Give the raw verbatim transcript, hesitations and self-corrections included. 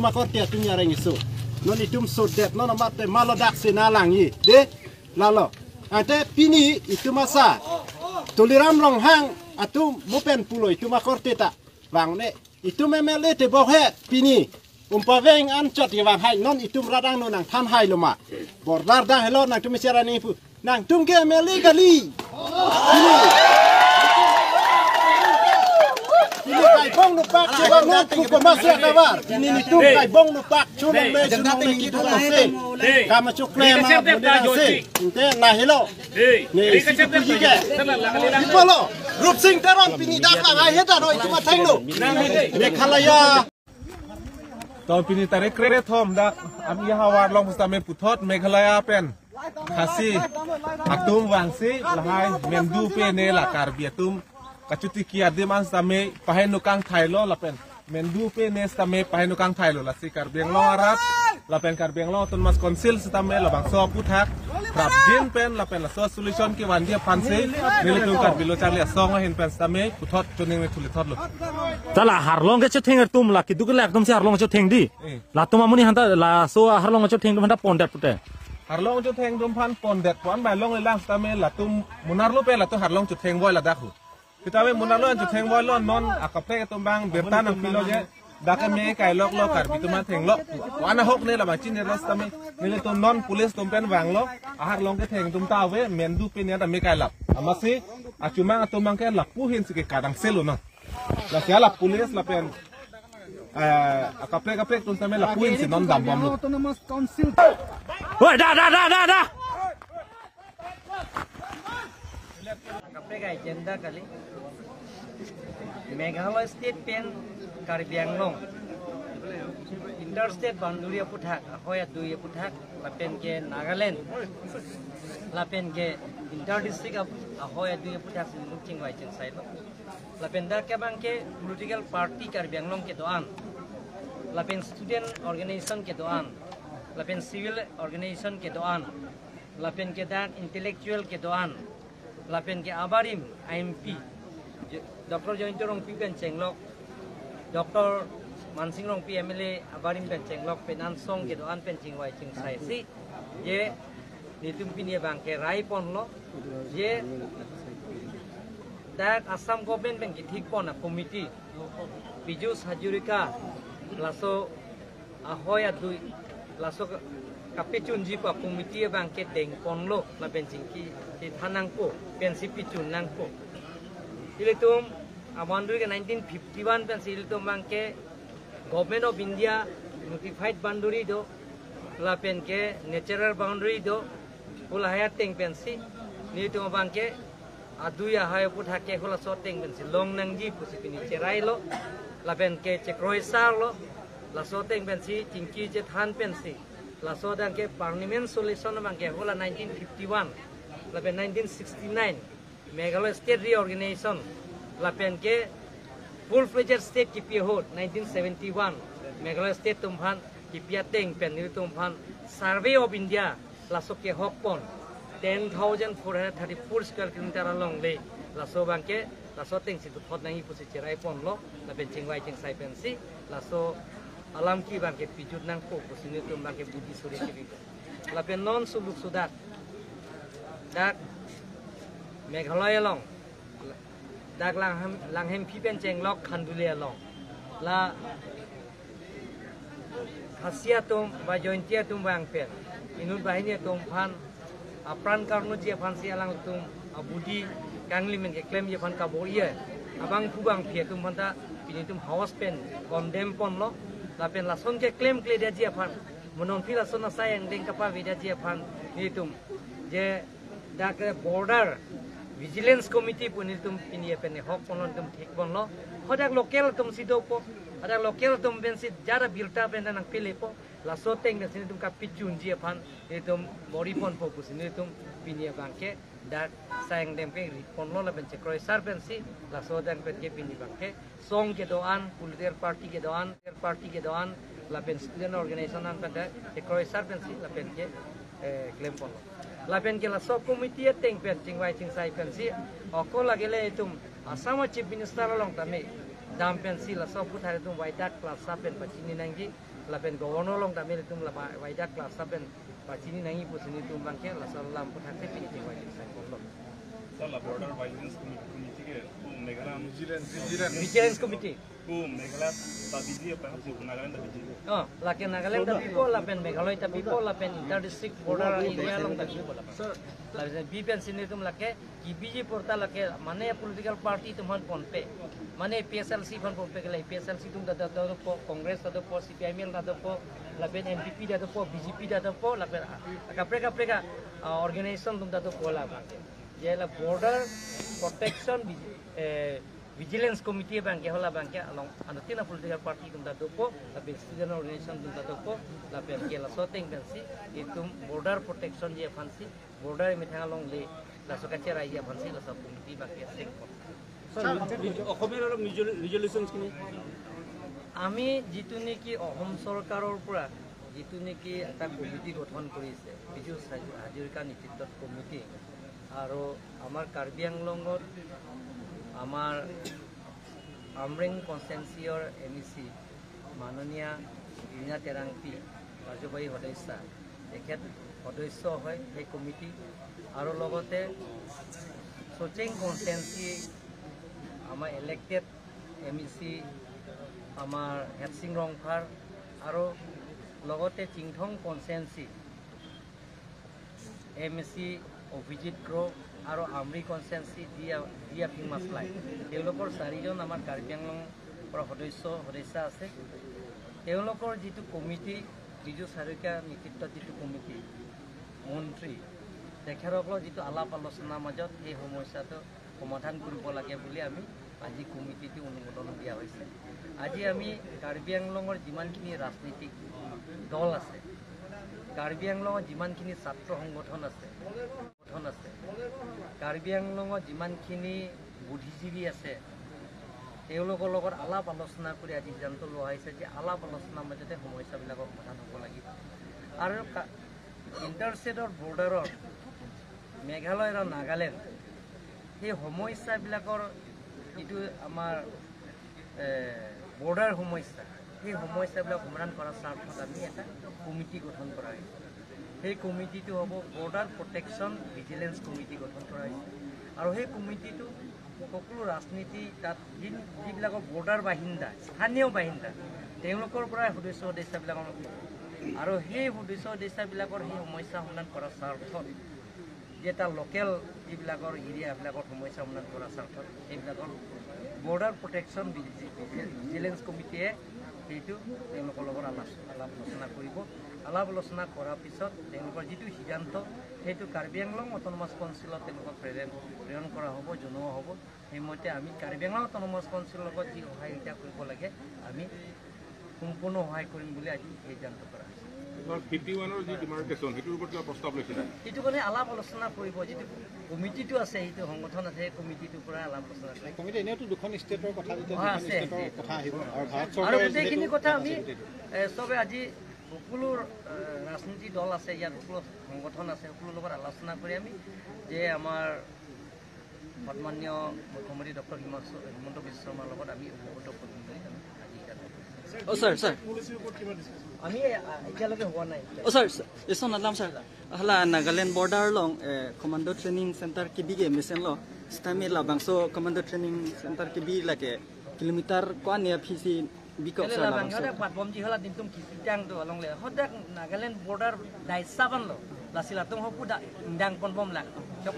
akorte atum areng isu. Non itum sodet non amat te malo dak sena langji. De, lalo. Ante pini itum asa Tuliram Ronghang atum mupen pulo itum akorte ta vang ne. Itum M L A te bok he pini. Umpaveng anchot kevang hai non itum radang no nangthan hai lo ma. Border dang helo nangtum isi arani pu. Nangtum ke M L A kali. Pini. Pini kaibong nupak chevang non pu komas ya kabar. Pini nitum kaibong nupak chunong me chunong me kitu lo se. Kama chukle ma bune se. Inte na helo. Ne isi puji ke. Ipolo. Rupsing Teron pini dak lang hai heta no itum athengno. Meghalaya. To pini tarik kre thom dak ami havar long sitame puthot Meghalaya pen Khasi atum vangsi lahai mendu pene la Karbi atum kachotiki adim an sitame paheno kangthai lo lapen mendu pene sitame paheno kangthai lo, lasi Karbi Anglong arat lapen Karbi Anglong Autonomous Council sitame labangso aputhak prapjin pen lapen laso solution kevanji aphansi nelitum Karbi Lo Charli Asong ahin pen sitame puthot chuning me thuli thot lo. Tala harlong kechetheng atum la kiduk le atum si harlong chetheng di. Eh. Latum amonit hanta laso harlong chetheng atum hanta pondet pute. Harlong chetheng atum aphan pondet pon bai longle lang sitame latum munarlo pe latum harlong chetheng voi ladak hu. Sitame munarlo chetheng voi lo non akaprek atum abang birta nangpilo je dak ke me kailok lo Karbi atum athenglo. Wana hok ne labang chinine lo sitame nelitum non police atum pen vanglo. Aharlong ketheng atum ta ave mendu pene ta me kailap. Amatsi achumang atum abang ke lapu ahin si ke kadang selo na. Lasi la police lapen eh, akaprek akaprek atum sitame lapu ahin si non dambomlo. Autonomous Council. Woi, da, da, da, da, da. Akaprek agenda kali. Meghalaya State pen Karbi Anglong interstate boundary aputhak, ahoi adui aputhak, lapen ke Nagaland, lapen ke inter district ap-, ahoi adui aputhak si nelitum chingvai chingsai lo. Lapen dak ke abang ke political party Karbi Anglong kedo-an, lapen student organization kedo-an, lapen civil organization kedo-an, lapen ke dak intellectual kedo-an, lapen ke abarim I M P, Je-, Doctor Jayanta Rongpi pen chenglok, Doctor Mansing Rongpi M L A abarim pen chenglok, pen an song kedo-an pen chingvai chingsai si, je nelitum pini abang ke rai ponlo, je dak Assam government pen kethik pon a committee, Piyush Hazarika, laso ahoi adui, laso ka-, kapechunji pu committee abang ke deng ponlo, lapen chingki, kethan nangpo, pensi pechun nangpo. Ilitum a boundary ke nineteen fifty-one pensi ilitum abang ke Government of India notified boundary do, lapen ke natural boundary do, pu lahai ateng pensi, nelitum abang ke adui ahoi aputhak ke halaso ateng pensi long nangji pusi pini cherai lo, lapen ke chekroisar lo, laso ateng pensi chingki chethan pensi, laso adang ke permanent solution abang ke hala nineteen fifty-one, lapen nineteen sixty-nine, Meghalaya State Reorganization, lapen ke full-fledged state kipi ahut nineteen seventy-one, Meghalaya State atum aphan kipi ateng pen nelitum aphan Survey of India, laso kehok pon, ten thousand four hundred thirty-four square kilometer along le, laso abang ke, laso ateng si puthot nangji pusi cherai ponlo, lapen chingvai chingsai pensi, laso alam ke abang ke pejut nangpo pusi nelitum abang ke budi suri kibi. Lapen non suluk sudak, dak Meghalaya along, dak Langham-, Langhempi pen chenglok Khanduli along, la Khasi atum ba Jaintia atum vang pen, inut banghini atum aphan apran karnoji aphansi alangtum abudi kangli men keklemji aphan kabo-i abangphu bangphi atum aphanta pini nelitum house pen condemn ponlo, lapen lason keklemkledetji aphan, mo non aphi lason asai angdeng kapavedetji aphan nelitum je dak Border Vigilance Committee pu nelitum pini pen hok ponlo, nelitum thik ponlo. Hadak local atum si dopo, hadak local atum pensi jara birta pen nangpelepo, laso ateng pensi nelitum kapechunji aphan nelitum bor-i ponpo pusi nelitum pini abang ke dak asai angdeng ke ri ponlo lapen chekroisar pensi, laso adang pen ke pini abang ke song kedo-an, political party kedo-an, party kedo-an, lapen student organization an pen dak chekroisar pensi, lapen ke, eh, klem ponlo. Lapen ke laso committee ateng pen chingvai chingsai pensi, ako lake le itum Assam a Chief Minister along tame dam pensi laso aputhak itum waidak klasa pen pachini nangji, lapen governor along tame ilitum la ba-, waida class lapen pachini nangji pusi nelitum abangke laso alam aphuthak si pini chingvai sang ponlo. Sir, la border vigilance committee, committee ke, oh, Meghalaya. Vigilance. Vigilance committee. Oh, Meghalaya ta biji apa? Nagaland ta biji. Oh, lake Nagaland ta bipo, lapen Meghalaya ta bipo, lapen inter district border area along ta bipo lapen. Lapen bi pensi nelitum lake, kebiji aporta lake, mane political party atum aphan ponpe, mane A P H L C aphan ponpe ke la, A P H L C atum ta do, dopo, Congress ta dopo, C P I M L ta dopo, lapen N P P ta dopo, B J P ta dopo, lapen, ah, kaprek kaprek a, ah, organization atum ta dopo la abangke. Je la border protection, eh, vigilance committee abangke, hala abangke along anuttin a political party atum ta dopo, lapen student organization atum ta dopo, lapen ke laso ateng pensi itum border protection je aphansi, border methang along le laso kacherai je aphansi laso committee abangke sengkot. Sir, অসমেৰ অলপ ৰিজল-, ৰিজলিউশ্যনছ খিনি? আমি যিটো নেকি অসম চৰকাৰৰ পৰা যিটো নেকি এটা কমিটি গঠন কৰিছে, বিজু হাজ-, হাজৰিকা নেতৃত্বত কমিটি, আৰু আমাৰ কাৰ্বি আংলঙত আমাৰ আমৰেং কনষ্টিটুৱেঞ্চিৰ এম ই চি মাননীয়া ৰীনা টেৰাংপী কাৰ্যবাহী সদস্যা, তেখেত সদস্য হয় সেই কমিটি। আৰু লগতে চচেং কনষ্টিটুৱেঞ্চি আমাৰ ইলেক্টেড এম ই চি আমাৰ হেডচিং ৰংফাৰ আৰু লগতে চিংথং কনষ্টিটুৱেঞ্চি এম এ চি অভিজিত ৰ আৰু আমৰি কনষ্টিটুৱেঞ্চি দিয়া, দিয়া ফিং মাছলাই, তেওঁলোকৰ চাৰিজন আমাৰ কাৰ্বি আংলং পৰা সদস্য, সদস্যা আছে। তেওঁলোকৰ যিটো কমিটি, বিজু হাজৰিকা নেতৃত্বত যিটো কমিটি, মন্ত্ৰী, তেখেতসকলৰ যিটো আলাপ আলোচনাৰ মাজত এই সমস্যাটো সমাধান কৰিব লাগে বুলি আমি আজি কমিটিটো অনুমোদন দিয়া হৈছে। আজি আমি কাৰ্বি আংলঙৰ যিমানখিনি ৰাজনৈতিক দল আছে, কাৰ্বি আংলঙৰ যিমানখিনি ছাত্ৰ সংগঠন আছে, সংগঠন আছে, কাৰ্বি আংলঙৰ যিমানখিনি বুদ্ধিজীৱী আছে, তেওঁলোকৰ লগত আলাপ আলোচনা কৰি আজি সিদ্ধান্ত লোৱা হৈছে যে আলাপ আলোচনাৰ মাজতে সমস্যাবিলাকৰ সমাধান হ'ব লাগিব। আৰু কা-, ইণ্টাৰষ্টেটৰ বৰ্ডাৰৰ মেঘালয় আৰু নাগালেণ্ড, সেই সমস্যাবিলাকৰ যিটো আমাৰ, এ, বৰ্ডাৰ সমস্যা, সেই সমস্যাবিলাক সমাধান কৰাৰ স্বাৰ্থত আমি এটা কমিটি গঠন কৰা হৈছে। সেই কমিটিটো হ'ব বৰ্ডাৰ প্ৰটেকশ্যন ভিজিলেন্স কমিটি গঠন কৰা হৈছে। আৰু সেই কমিটিটো সকলো ৰাজনীতি, তাত যি-, যিবিলাকৰ বৰ্ডাৰ বাসিন্দা, স্থানীয় বাসিন্দা, তেওঁলোকৰ পৰাই সদস্য সদস্যাবিলাকৰ, আৰু সেই সদস্য সদস্যাবিলাকৰ সেই সমস্যা সমাধান কৰাৰ স্বাৰ্থত যে এটা লোকেল যিবিলাকৰ এৰিয়াবিলাকৰ সমস্যা সমাধান কৰাৰ স্বাৰ্থত সেইবিলাকৰ border protection V-, V-, vigilance কমিটিয়ে সেইটো তেওঁলোকৰ লগত আলাপ, আলাপ আলোচনা কৰিব। আলাপ আলোচনা কৰাৰ পিছত তেওঁলোকৰ যিটো সিদ্ধান্ত, সেইটো কাৰ্বি আংলং অট'নমাছ কাউন্সিলত তেওঁলোকক প্ৰেৰণ, প্ৰেৰণ কৰা হ'ব, জনোৱা হ'ব। সেইমতে আমি কাৰ্বি আংলং অট'নমাছ কাউন্সিলৰ লগত যি সহায় সুবিধা কৰিব লাগে, আমি সম্পূৰ্ণ সহায় কৰিম বুলি আজি সিদ্ধান্ত কৰা হৈছে। ছাৰ, ফিফটি ওৱানৰ যি ডিমাৰ্কেশ্যন, সেইটোৰ ওপৰত কিবা প্ৰস্তাৱ লৈছে নেকি? সেইটো কাৰণে আলাপ আলোচনা কৰিব, যিটো কমিটিটো আছে, সেইটো সংগঠন আছে, সেই কমিটিটোৰ পৰা আলাপ আলোচনা কৰিব। কমিটি এনেওতো দুখন ষ্টেটৰ কথা, যেতিয়া হয়, দুখন আছে, ষ্টেটৰ আছে। কথা আহিব আৰু ভাৰত আৰু চৰকাৰে গোটেইখিনি যিহেতু কথা আমি, আছে গোটেইটো। এ, চবে আজি সকলো, এ, ৰাজনীতি দল আছে, ইয়াত সকলো সংগঠন আছে, সকলোৰ লগত আলোচনা কৰি আমি যে আমাৰ সন্মানীয় মুখ্যমন্ত্ৰী ডক্টৰ হিমন্ত, হিমন্ত বিশ্ব শৰ্মাৰ লগত আমি ঐক্যবদ্ধ কৰিম বুলি আমি আজি ইয়াত অ, ছাৰ, ছাৰ। আমি, আ, এতিয়ালৈকে হোৱা নাই। অ, ছাৰ, ছাৰ, এইখন আদলাম, sir. Hala Nagaland border along, eh, commando training center kebi ke mesenlo. Sitame labangso commando training center kebi lake kilometer ko-an aphi si bikok, sir, labangso? Patbomji hala dintum kisitang do along le. Hodak Nagaland border daisa vanlo. Lasi latum hopu da indang ponbom lang. Chok.